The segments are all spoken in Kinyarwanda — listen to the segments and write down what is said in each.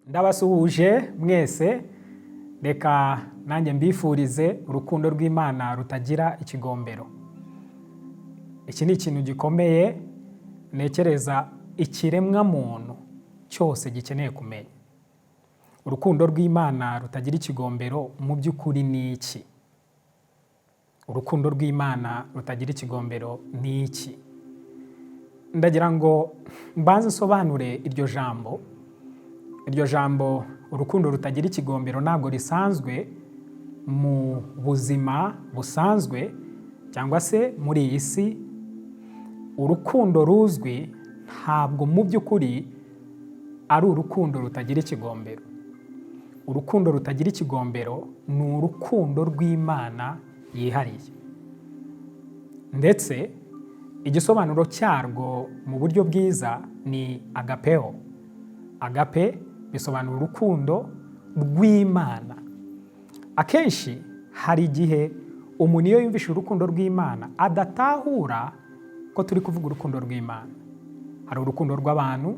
Ndabasuhuje mwese. Reka nanjye mbifurize urukundo rw'Imana rutagira ikigombero. Iki ni ikintu gikomeye ntekereza ikiremwa muntu cyose gikeneye kumenya. Urukundo rw'Imana rutagira ikigombero mu by'ukuri ni iki? Urukundo rw'Imana rutagira ikigombero ni iki? Ndagira ngo mbanze nsobanure iryo jambo. Iryo jambo urukundo rutagira ikigombero ntabwo risanzwe mu buzima busanzwe cyangwa se muri iyi si. Urukundo ruzwi ntabwo mu by'ukuri ari urukundo rutagira ikigombero. Urukundo rutagira ikigombero ni urukundo rw'Imana yihariye, ndetse igisobanuro cyarwo mu buryo bwiza ni agapeo. Agape bisobanura urukundo rw'Imana. Akenshi hari igihe umuntu iyo yumvise urukundo rw'Imana adatahura ko turi kuvuga urukundo rw'Imana. Hari urukundo rw'abantu,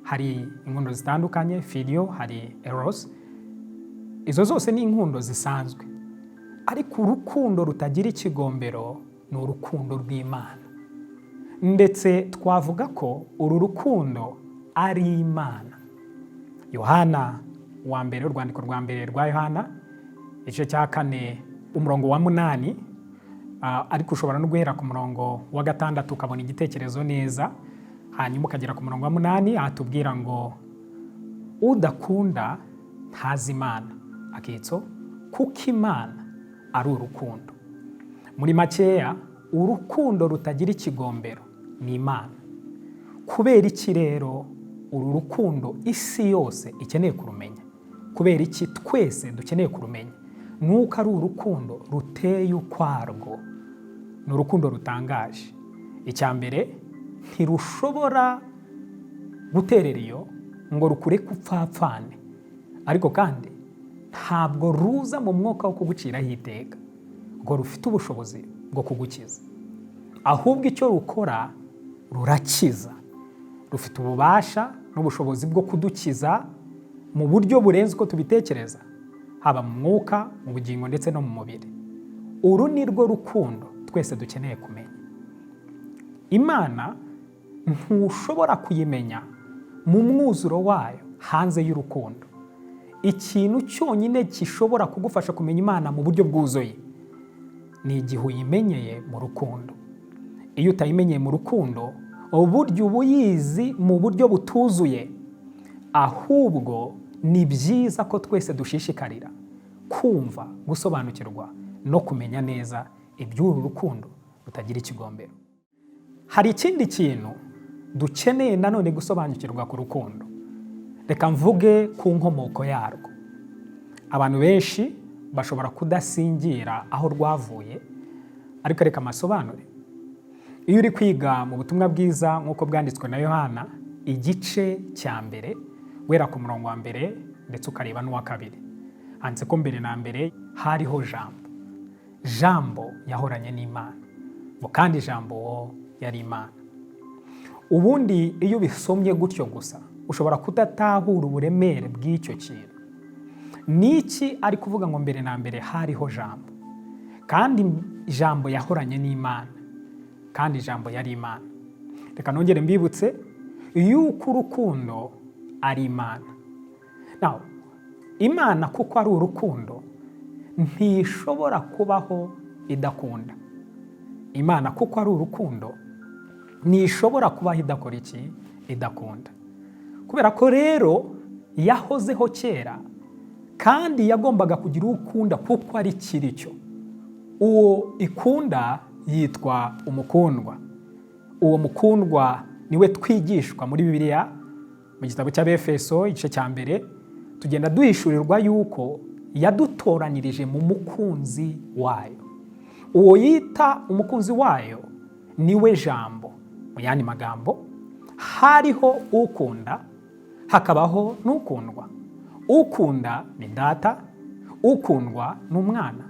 hari inkundo zitandukanye, phileo, hari eros. Izo zose ni inkundo zisanzwe, ariko urukundo rutagira ikigombero ni urukundo rw'Imana. Ndetse twavuga ko uru rukundo ari Imana. Yohana wa mbere, urwandiko rwa mbere rwa Yohana, igice cya 4, umurongo wa 8, ariko ushobora no guhera ku murongo wa 6 ukabona igitekerezo neza, hanyuma ukagera ku murongo wa 8, atubwira ngo: "Udakunda ntazi Imana," akitso, "kuko Imana ari urukundo." Muri makeya, urukundo rutagira ikigombero ni Imana. Kubera iki rero uru rukundo isi yose ikeneye kurumenya? Kubera iki twese dukeneye kurumenya? Ni uko ari urukundo ruteye ukwarwo, ni urukundo rutangaje. Icya mbere, ntirushobora guterera iyo ngo rukureke upfapfane, ariko kandi ntabwo ruza mu mwuka wo kuguciraho iteka ngo rufite ubushobozi bwo kugukiza. Ahubwo icyo rukora, rurakiza. Rufite ububasha n'ubushobozi bwo kudukiza mu buryo burenze uko tubitekereza, haba mu mwuka, mu bugingo ndetse no mu mubiri. Uru ni rwo rukundo twese dukeneye kumenya. Imana ntushobora kuyimenya mu mwuzuro wayo hanze y'urukundo. Ikintu cyonyine gishobora kugufasha kumenya Imana mu buryo bwuzuye ni igihe uyimenyeye mu rukundo. Iyo utayimenyeye mu rukundo, uburyo uba uyizi mu buryo butuzuye. Ahubwo ni byiza ko twese dushishikarira kumva, gusobanukirwa no kumenya neza iby'uru rukundo rutagira ikigombero. Hari ikindi kintu dukeneye nanone gusobanukirwa ku rukundo. Reka mvuge ku nkomoko yarwo. Abantu benshi bashobora kudasingira aho rwavuye, ariko reka amasobanure. Iyo uri kwiga mu butumwa bwiza nk'uko bwanditswe na Yohana, igice cya 1, guhera ku murongo wa 1 ndetse ukareba n'uwa 2, handitse ko mbere na mbere hariho Jambo, Jambo yahoranye n'Imana, ngo kandi Jambo wo yari Imana. Ubundi iyo ubisomye gutyo gusa ushobora kudatahura uburemere bw'icyo kintu. Ni iki ari kuvuga ngo mbere na mbere hariho Jambo, kandi Ijambo yahoranye n'Imana, kandi Ijambo yari Imana? Reka nongere mbibutse yuko urukundo ari Imana. Now, Imana kuko ari urukundo ntishobora kubaho idakunda. Imana kuko ari urukundo ntishobora kubaho idakora iki? Idakunda. Kubera ko rero yahozeho kera kandi yagombaga kugira uwo ukunda kuko ari kiri cyo. Uwo ikunda yitwa umukundwa. Uwo mukundwa niwe twigishwa muri Bibiliya. Mu gitabo cy'Abefeso, igice cya 1, tugenda duhishurirwa yuko yadutoranirije mu mukunzi wayo. Uwo yita umukunzi wayo niwe Jambo. Mu yandi magambo, hariho ukunda, hakabaho n'ukundwa. Ukunda ni Data, ukundwa ni Umwana.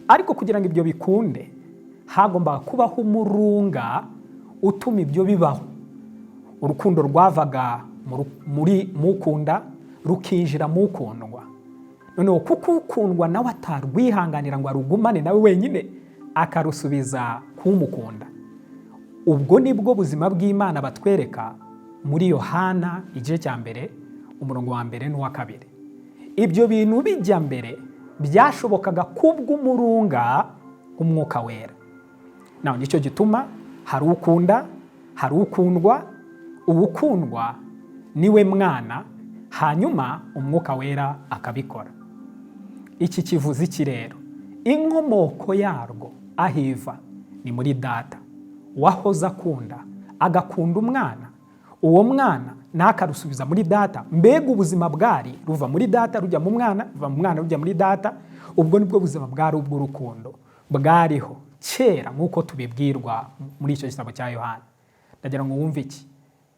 Ariko kugira ngo ibyo bikunde, hagombaga kubaho umurunga utuma ibyo bibaho. Urukundo rwavaga muri mukunda. Rukinjira mu ukundwa. Noneho kuko ukundwa nawe atarwihanganira ngo arugumane nawe wenyine, akarusubiza kumukunda. Ubwo nibwo buzima bw'Imana batwereka muri Yohana igice cya 1, umurongo wa 1 n'uwa 2. Ibyo bintu bijya mbere byashobokaga kubw'umurunga w'Umwuka Wera. Nawe nicyo gituma hari ukunda, hari ukundwa. Uwukundwa niwe Mwana, hanyuma Umwuka Wera akabikora. Iki kivuze iki rero? Inkomoko yarwo, aho iva, ni muri Data wahoze akunda, agakunda Umwana. Uwo Mwana ntakarusubiza muri Data. Mbega ubuzima bwari ruva muri Data rujya mu Mwana, ruva mu Mwana rujya muri Data. Ubwo nibwo buzima bwari ubw'urukundo bwariho kera, nk'uko tubibwirwa muri icyo gitabo cya Yohana. Ndagira ngo wumve iki: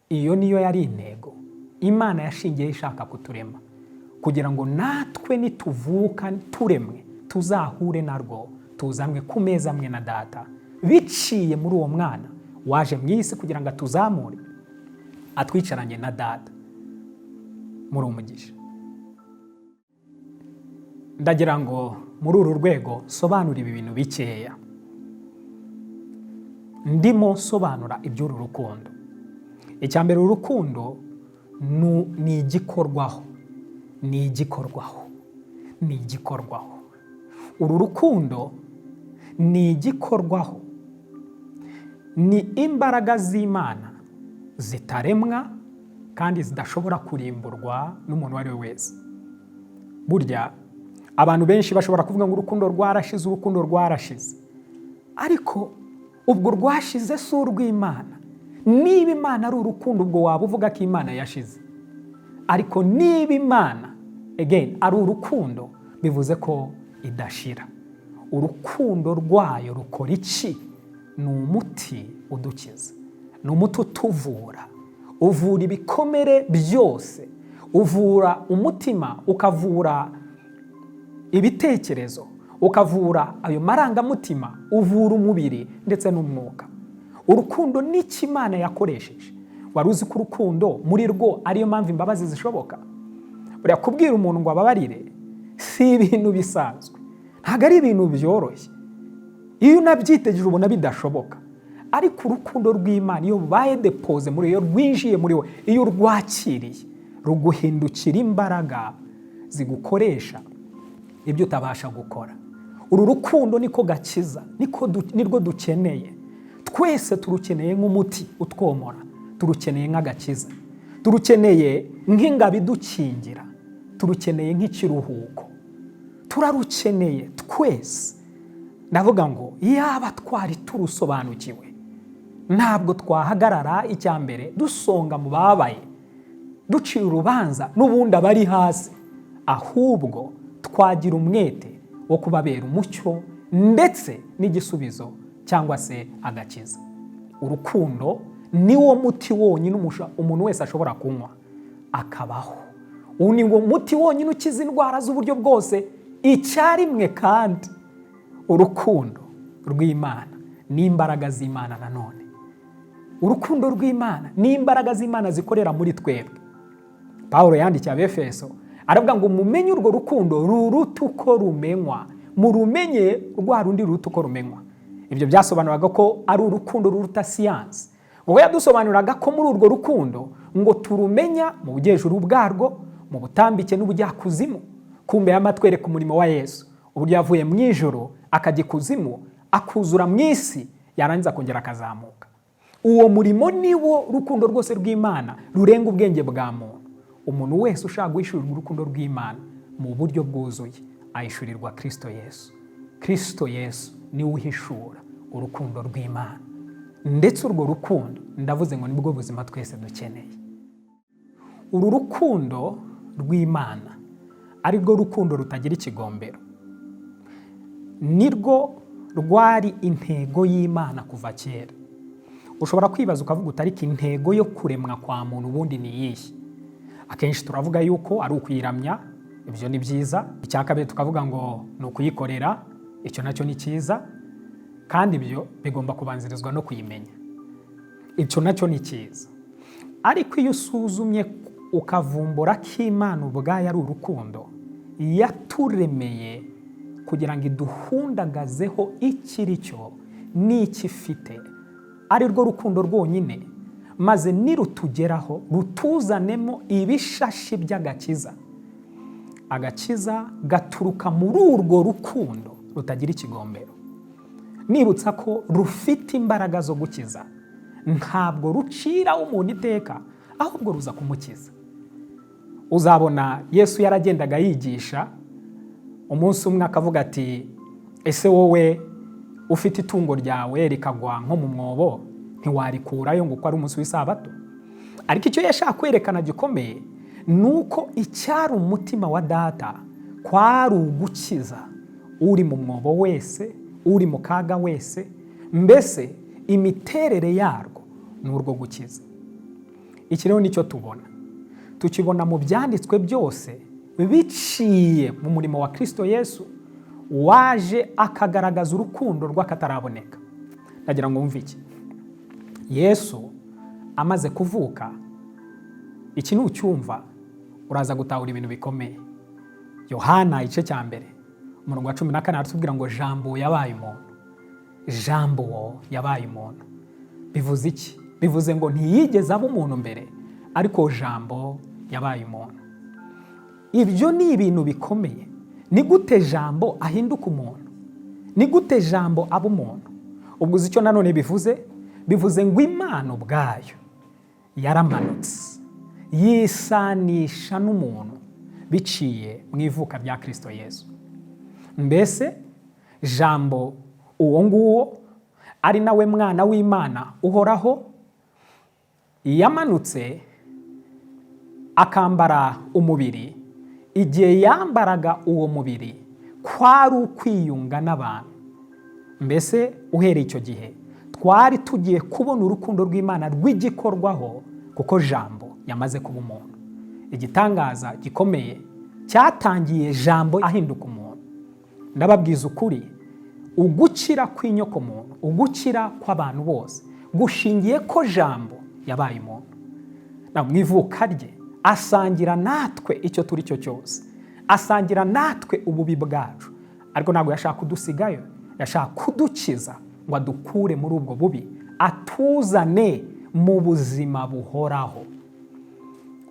iyo niyo yari intego Imana yashingiyeho ishaka kuturema, kugira ngo natwe nituvuka turemwe tuzahure narwo, tuzanwe ku meza amwe na Data, biciye muri uwo Mwana waje mu isi kugira ngo atuzamure, atwicaranye na Data muri umugisha. Ndagira ngo muri uru rwego sobanura ibi bintu bikeya. Ndimo sobanura iby'uru rukundo. Icya mbere, urukundo ni igikorwaho, ni igikorwaho, ni igikorwaho. Uru rukundo ni igikorwaho, ni imbaraga z'Imana zitaremwa kandi zidashobora kurimburwa n'umuntu uwo ari we wese. Burya abantu benshi bashobora kuvuga ngo urukundo rwarashize, urukundo rwarashize, ariko ubwo rwashize si urw'Imana. Niba Imana ari urukundo, ubwo waba uvuga ko Imana yashize. Ariko niba Imana again ari urukundo, bivuze ko idashira. Urukundo rwayo rukora iki? Ni umuti udukiza, ni umuti utuvura, uvura ibikomere byose, uvura umutima, ukavura ibitekerezo, ukavura ayo marangamutima, uvura umubiri ndetse n'umwuka. Urukundo n'icyo Imana yakoresheje. Wari uzi ko urukundo muri rwo ariyo mpamvu imbabazi zishoboka? Buriya kubwira umuntu ngo ababarire si ibintu bisanzwe, ntabwo ari ibintu byoroshye. Iyo unabyitegereje ubona bidashoboka. Ariko urukundo rw'Imana, iyo rubaye déposé muri, iyo rwinjiye muri we, iyo rwakiriye, ruguhindukira imbaraga zigukoresha ibyo utabasha gukora. Uru rukundo niko gakiza, nirwo dukeneye twese. Turukeneye nk'umuti utwomora, turukeneye nk'agakiza, turukeneye nk'ingabo idukingira, turukeneye nk'ikiruhuko, turarukeneye twese. Ndavuga ngo yaba twari turusobanukiwe, ntabwo twahagarara icya mbere dusonga mu babaye, ducira urubanza n'ubundi abari hasi, ahubwo twagira umwete wo kubabera umucyo ndetse n'igisubizo cyangwa se agakiza. Urukundo ni wo muti wonyine umuntu wese ashobora kunywa akabaho. Uwo ni wo muti wonyine ukiza indwara z'uburyo bwose icyarimwe. Kandi urukundo rw'Imana ni imbaraga z'Imana. Nanone urukundo rw'Imana ni imbaraga z'Imana zikorera muri twebwe. Paul yandikiye Abefeso aravuga ngo mumenye urwo rukundo ruruta uko rumenywa, murumenye rwa rundi ruruta uko rumenywa. Ibyo byasobanuraga ko ari urukundo ruruta siyansi. Ubwo yadusobanuriraga ko muri urwo rukundo ngo turumenya mu bujyejuru bwarwo, mu butambike n'ubujyakuzimu. Kumbe yamatwereka umurimo wa Yesu, uburyo yavuye mu ijuru akajya ikuzimu, akuzura mu isi, yarangiza akongera akazamuka. Uwo murimo ni wo rukundo rwose rw'Imana rurenga ubwenge bwa muntu. Umuntu wese ushaka guhishurirwa urukundo rw'Imana mu buryo bwuzuye ahishurirwa Kirisito Yesu. Kirisito Yesu niwe uhishura urukundo rw'Imana, ndetse urwo rukundo ndavuze ngo nibwo buzima twese dukeneye. Uru rukundo rw'Imana, arirwo rukundo rutagira ikigombero, nirwo rwari intego y'Imana kuva kera. Ushobora kwibaza ukavuga uti: "Ariko intego yo kuremwa kwa muntu ubundi ni iyihe?" Akenshi turavuga yuko ari ukuyiramya, ibyo ni byiza. Icya kabiri tukavuga ngo ni ukuyikorera, icyo nacyo ni cyiza, kandi ibyo bigomba kubanzirizwa no kuyimenya, icyo nacyo ni cyiza. Ariko iyo usuzumye Ukavumbura ko Imana ubwayo ari urukundo, yaturemeye kugira ngo iduhundagazeho ikiri cyo n'icyo ifite, ari rwo rukundo rwonyine, maze nirutugeraho rutuzanemo ibishashi by'agakiza. Agakiza gaturuka muri urwo rukundo rutagira ikigombero. Nibutsa ko rufite imbaraga zo gukiza. Ntabwo ruciraho umuntu iteka, ahubwo ruza kumukiza. Uzabona Yesu yaragendaga yigisha, umunsi umwe akavuga ati: "Ese wowe ufite itungo ryawe rikagwa nko mu mwobo, ntiwarikurayo ngo uko ari umunsi w'isabato?" Ariko icyo yashaka kwerekana gikomeye ni uko icyari umutima wa Data kwari ugukiza uri mu mwobo wese, uri mu kaga wese. Mbese imiterere yarwo ni urwo gukiza. Iki rero nicyo tubona, tukibona mu byanditswe byose biciye mu murimo wa Kirisito Yesu, waje akagaragaza urukundo rw'akataraboneka. Ndagira ngo wumve iki: Yesu amaze kuvuka, iki nucyumva uraza gutahura ibintu bikomeye. Yohana igice cya 1, umurongo wa 14, aratubwira ngo: "Jambo yabaye umuntu." Jambo yabaye umuntu bivuze iki? Bivuze ngo ntiyigeze aba umuntu mbere, ariko Jambo yabaye umuntu. Ibyo ni ibintu bikomeye. Ni gute Jambo ahinduka umuntu? Ni gute Jambo aba umuntu? Ubwo uzi icyo nanone bivuze? Bivuze ngo Imana ubwayo yaramanutse, yisanisha n'umuntu biciye mu ivuka rya Kirisito Yesu. Mbese Jambo uwo nguwo, ari nawe Mwana w'Imana uhoraho, yamanutse akambara umubiri. Igihe yambaraga uwo mubiri, kwari ukwiyunga n'abantu. Mbese uhereye icyo gihe twari tugiye kubona urukundo rw'Imana rw'igikorwaho, kuko Jambo yamaze kuba umuntu. Igitangaza gikomeye cyatangiye Jambo ahinduka umuntu. Ndababwiza ukuri, ugukira kw'inyokomuntu, ugukira kw'abantu bose gushingiye ko Jambo yabaye umuntu. Mu ivuka rye asangira natwe icyo turi cyo cyose, asangira natwe ububi bwacu, ariko ntabwo yashaka kudusigayo. Yashaka kudukiza ngo adukure muri ubwo bubi, atuzane mu buzima buhoraho.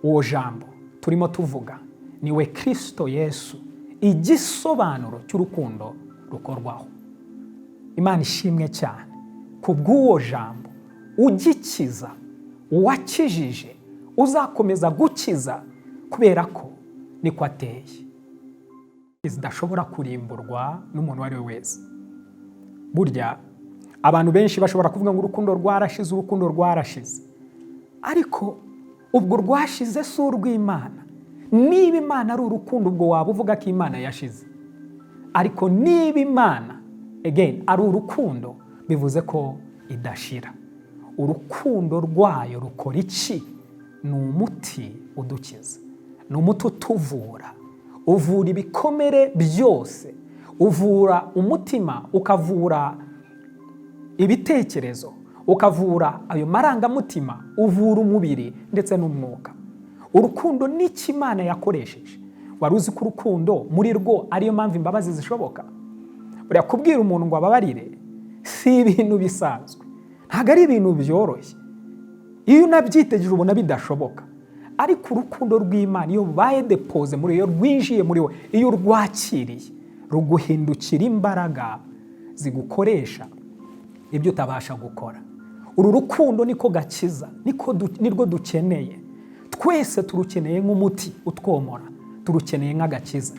Uwo Jambo turimo tuvuga niwe Kirisito Yesu, igisobanuro cy'urukundo rukorwaho. Imana ishimwe cyane ku bw'uwo Jambo ugikiza, uwakijije, uzakomeza gukiza, kubera ko niko ateye, zidashobora kurimburwa n'umuntu uwo ari we wese. Burya abantu benshi bashobora kuvuga ngo urukundo rwarashize, urukundo rwarashize, ariko ubwo rwashize si urw'Imana. Niba Imana ari urukundo, ubwo waba uvuga ko Imana yashize. Ariko niba Imana again ari urukundo, bivuze ko idashira. Urukundo rwayo rukora iki? Ni umuti udukiza, ni umuti utuvura, uvura ibikomere byose, uvura umutima, ukavura ibitekerezo, ukavura ayo marangamutima, uvura umubiri ndetse n'umwuka. Urukundo n'icyo Imana yakoresheje. Wari uzi ko urukundo muri rwo ariyo mpamvu imbabazi zishoboka? Buriya kubwira umuntu ngo ababarire si ibintu bisanzwe, ntabwo ari ibintu byoroshye. Iyo unabyitegereje ubona bidashoboka. Ariko urukundo rw'Imana, iyo rubaye déposé muri, iyo rwinjiye muri we, iyo urwakiriye, ruguhindukira imbaraga zigukoresha ibyo utabasha gukora. Uru rukundo niko gakiza, nirwo dukeneye twese. Turukeneye nk'umuti utwomora, turukeneye nk'agakiza,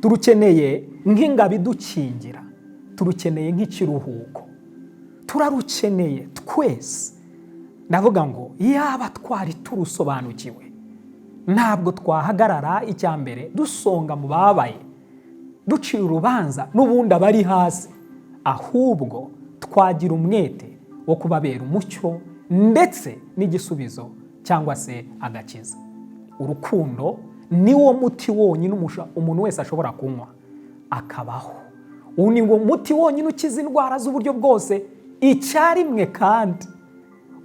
turukeneye nk'ingabo idukingira, turukeneye nk'ikiruhuko, turarukeneye twese. Ndavuga ngo yaba twari turusobanukiwe, ntabwo twahagarara icya mbere dusonga mu babaye, ducira urubanza n'ubundi abari hasi, ahubwo twagira umwete wo kubabera umucyo ndetse n'igisubizo cyangwa se agakiza. Urukundo ni wo muti wonyine umuntu wese ashobora kunywa akabaho. Uwo ni wo muti wonyine ukiza indwara z'uburyo bwose icyarimwe. Kandi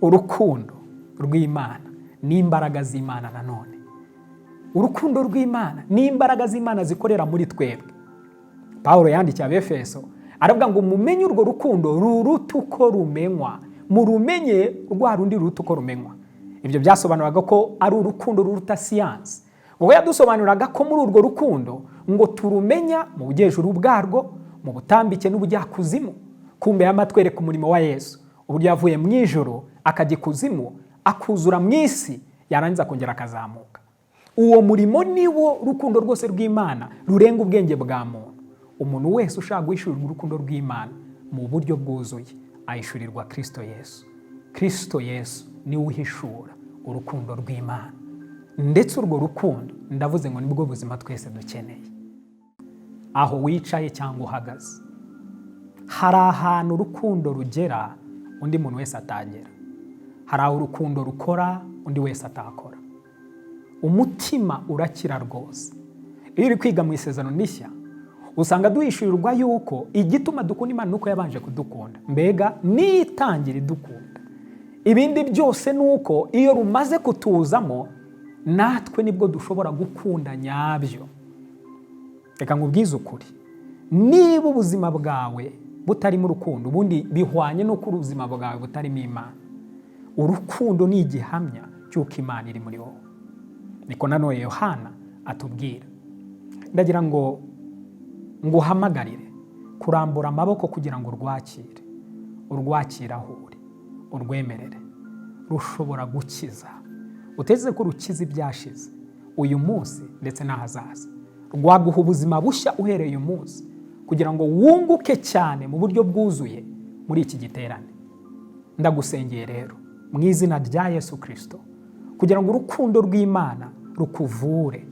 urukundo rw'Imana n'imbaraga z'Imana nanone. Urukundo rw'Imana ni imbaraga z'Imana zikorera muri twebwe. Pawulo yandikiye Abefeso aravuga ngo mumenye urwo rukundo ruruta uko rumenywa, murumenye rwa rundi ruruta uko rumenywa. Ibyo byasobanuraga ko ari urukundo ruruta siyansi. Ubwo yadusobanuriraga ko muri urwo rukundo ngo turumenya mu bujyejuru bwarwo, mu butambike n'ubujyakuzimu. Kumbe yamatwereka umurimo wa Yesu, uburyo yavuye mu ijuru akajya ikuzimu, akuzura mu isi, yarangiza akongera akazamuka. Uwo murimo ni wo rukundo rwose rw'Imana rurenga ubwenge bwa muntu. Umuntu wese ushaka guhishurirwa urukundo rw'Imana mu buryo bwuzuye ahishurirwa Kristo Yesu. Kristo Yesu niwe uhishura urukundo rw'Imana, ndetse urwo rukundo ndavuze ngo nibwo buzima twese dukeneye. Aho wicaye cyangwa uhagaze, hari ahantu urukundo rugera undi muntu wese atagera, hari aho urukundo rukora undi wese atakora. Umutima urakira rwose. Iyo uri kwiga mu Isezerano Rishya, usanga duhishurirwa yuko igituma dukunda Imana nuko yabanje kudukunda. Mbega nitangira idukunda, ibindi byose ni uko iyo rumaze kutuzamo, natwe nibwo dushobora gukunda nyabyo. Reka nkubwize ukuri, niba ubuzima bwawe butarimo urukundo, ubundi bihwanye n'uko ubuzima bwawe butarimo Imana. Urukundo ni igihamya cy'uko Imana iri muri wowe. Niko nanone Yohana atubwira. Ndagira ngo nguhamagarire kurambura amaboko kugira ngo urwakire, urwakire aho uri, urwemerere. Rushobora gukiza. Uteze ko rukiza ibyashize uyu munsi ndetse n'ahazaza. Rwaguha ubuzima bushya uhereye uyu munsi, kugira ngo wunguke cyane mu buryo bwuzuye muri iki giterane. Ndagusengeye rero mu izina rya Yesu Kirisito, kugira ngo urukundo rw'Imana rukuvure,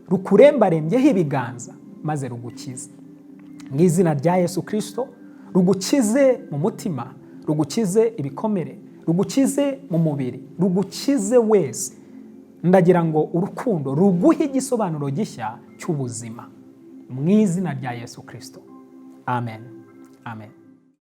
rukurembarembyeho ibiganza maze rugukize. Mu izina rya Yesu Kirisito, rugukize mu mutima, rugukize ibikomere, rugukize mu mubiri, rugukize wese. Ndagira ngo urukundo ruguhe igisobanuro gishya cy'ubuzima mu izina rya Yesu Kirisito. Amen, amen.